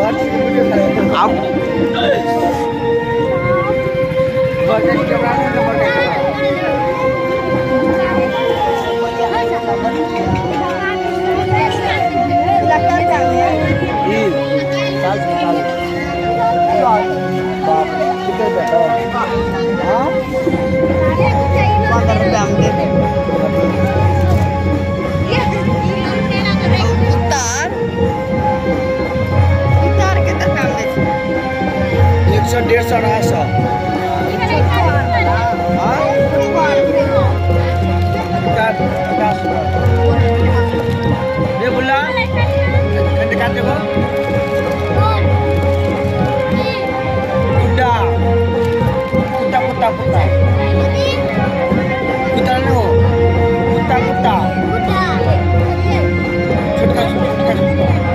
आब 100, 150, 250। रे बुल्ला, काट देबो। कुत्ता, कुत्ता, कुत्ता, कुत्ता, कुत्ता नहीं हो, कुत्ता, कुत्ता, छोटका छोटका छोटका।